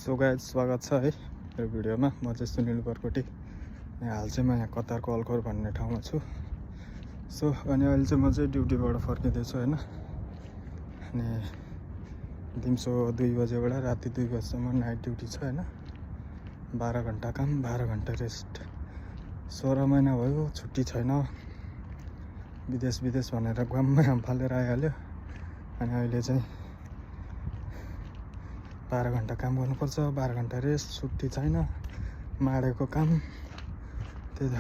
So guys स्वागत छ है मेरो भिडियोमा। म चाहिँ सुनिल बरकोटी। हाल चाहिँ म यहाँ कतार कलकोर भन्ने ठाउँमा छु। सो अनि अहिले चाहिँ म चाहिँ ड्युटीबाट फर्किँदैछु हैन। अनि दिउँसो 2 बजेबाट राति 2 बजेसम्म नाइट ड्युटी छ हैन। 12 घण्टा काम 12 घण्टा रेस्ट। 16 महिना भयो छुट्टी छैन। विदेश भनेर गाममै हाम फालेर आइहाल्यो। अनि अहिले चाहिँ 12 घण्टा काम गर्नुपर्छ, 12 घण्टा रेस्ट, छुट्टी छैन, माडेको काम। त्यही त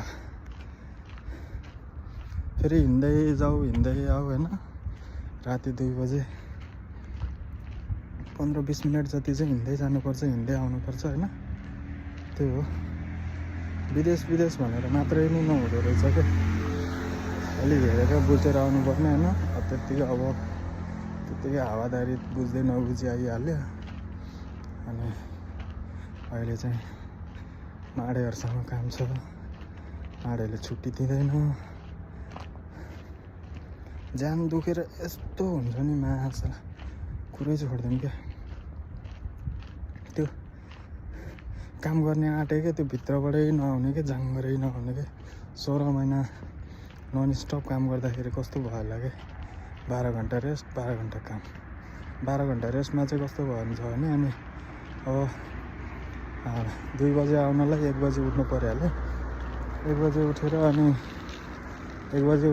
फेरि हिँड्दै जाऊ हिँड्दै आऊ हैन। राति 2 बजे 15-20 मिनट जति चाहिँ हिँड्दै जानुपर्छ, हिँड्दै आउनुपर्छ हैन। त्यही हो, विदेश भनेर मात्रै नै नहुँदो रहेछ के। अलि हेरेर बुझेर आउनुपर्ने हैन। त्यतिकै हावादारी बुझ्दै नबुझी आइहाल्यो। अनि अहिले चाहिँ माडेहरूसँग काम छ, माडेले छुट्टी दिँदैन। ज्यान दुखेर यस्तो हुन्छ नि माछा कुरै छोड्दैन क्या। त्यो काम गर्ने आँटेकै त्यो भित्रबाटै नआउने के, जाङ्गरै नआउने के। 16 महिना नन स्टप काम गर्दाखेरि कस्तो भयो होला के। 12 घण्टा रेस्ट 12 घण्टा काम। 12 घण्टा रेस्टमा चाहिँ कस्तो भयो भने अनि अब 2 बजे आउनलाई 1 बजे उठ्नु परिहाल्यो। 1 बजे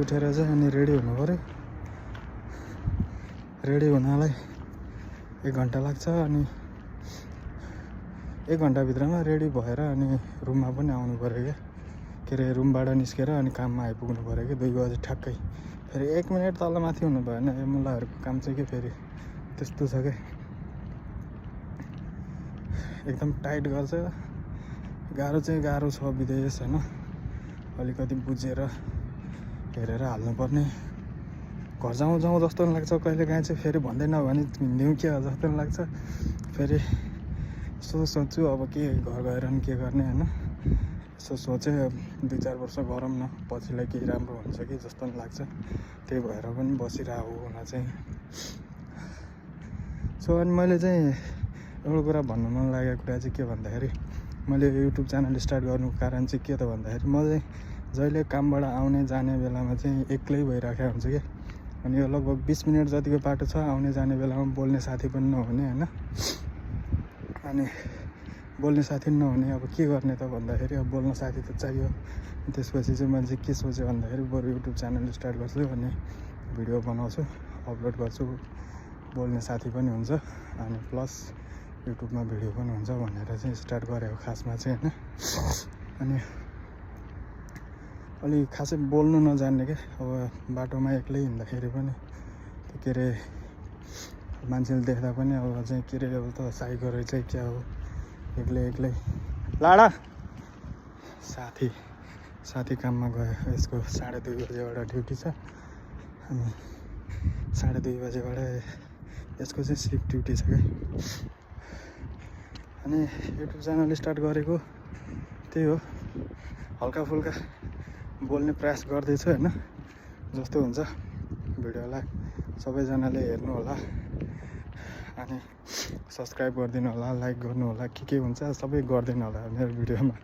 उठेर चाहिँ अनि रेडी हुनु पऱ्यो। रेडी हुनलाई 1 घण्टा लाग्छ। अनि 1 घण्टाभित्रमा रेडी भएर अनि रुममा पनि आउनु पऱ्यो क्या। के अरे रुमबाट निस्केर अनि काममा आइपुग्नु पऱ्यो कि 2 बजे ठ्याक्कै। फेरि 1 मिनट तल माथि हुनु भएन। यो मुलाहरूको काम चाहिँ के फेरि त्यस्तो छ क्या, एकदम टाइट गर्छ। गाह्रो छ विदेश हैन। अलिकति बुझेर हेरेर हाल्नुपर्ने। घर जाउँ जस्तो पनि लाग्छ कहिलेकाहीँ चाहिँ। फेरि भन्दै नभने हिँड्यौँ क्या जस्तो पनि लाग्छ। फेरि यसो सोच्छु अब के घर गएर नि के गर्ने हैन। यसो सोचेँ 2-4 वर्ष गरौँ न, पछिलाई केही राम्रो हुन्छ कि जस्तो पनि लाग्छ। त्यही भएर पनि बसिरहेको हुन चाहिँ। सो अनि मैले चाहिँ एउटा कुरा भन्नु मन लागेको कुरा चाहिँ के भन्दाखेरि, मैले युट्युब च्यानल स्टार्ट गर्नुको कारण चाहिँ के त भन्दाखेरि, म चाहिँ जहिले कामबाट आउने जाने बेलामा चाहिँ एक्लै भइराखेको हुन्छ क्या। अनि यो लगभग 20 मिनट जतिको बाटो छ। आउने जाने बेलामा बोल्ने साथी पनि नहुने हैन। अनि बोल्ने साथी नहुने, अब के गर्ने त भन्दाखेरि अब बोल्न साथी त चाहियो। त्यसपछि चाहिँ मैले के सोचेँ भन्दाखेरि बरु युट्युब च्यानल स्टार्ट गर्छु अनि भिडियो बनाउँछु, अपलोड गर्छु, बोल्ने साथी पनि हुन्छ अनि प्लस युट्युबमा भिडियो पनि हुन्छ भनेर चाहिँ स्टार्ट गरेको खासमा चाहिँ हैन। अनि अलि खासै बोल्नु नजान्ने क्या। अब बाटोमा एक्लै हिँड्दाखेरि पनि के अरे मान्छेले देख्दा पनि अब चाहिँ के अरे अब त साइको रहेछ क्या हो, एक्लै लाडा। साथी काममा गयो। यसको 2:30 बजेबाट ड्युटी छ। अनि 2:30 बजेबाट यसको चाहिँ सिफ्ट ड्युटी छ क्या। अनि युट्युब च्यानल स्टार्ट गरेको त्यही हो, हल्का फुल्का बोल्ने प्रयास गर्दैछु हैन। जस्तो हुन्छ भिडियोलाई सबैजनाले हेर्नु होला। अनि सब्सक्राइब गरिदिनु होला, लाइक गर्नु होला, के हुन्छ सबै गरिदिनु होला मेरो भिडियोमा।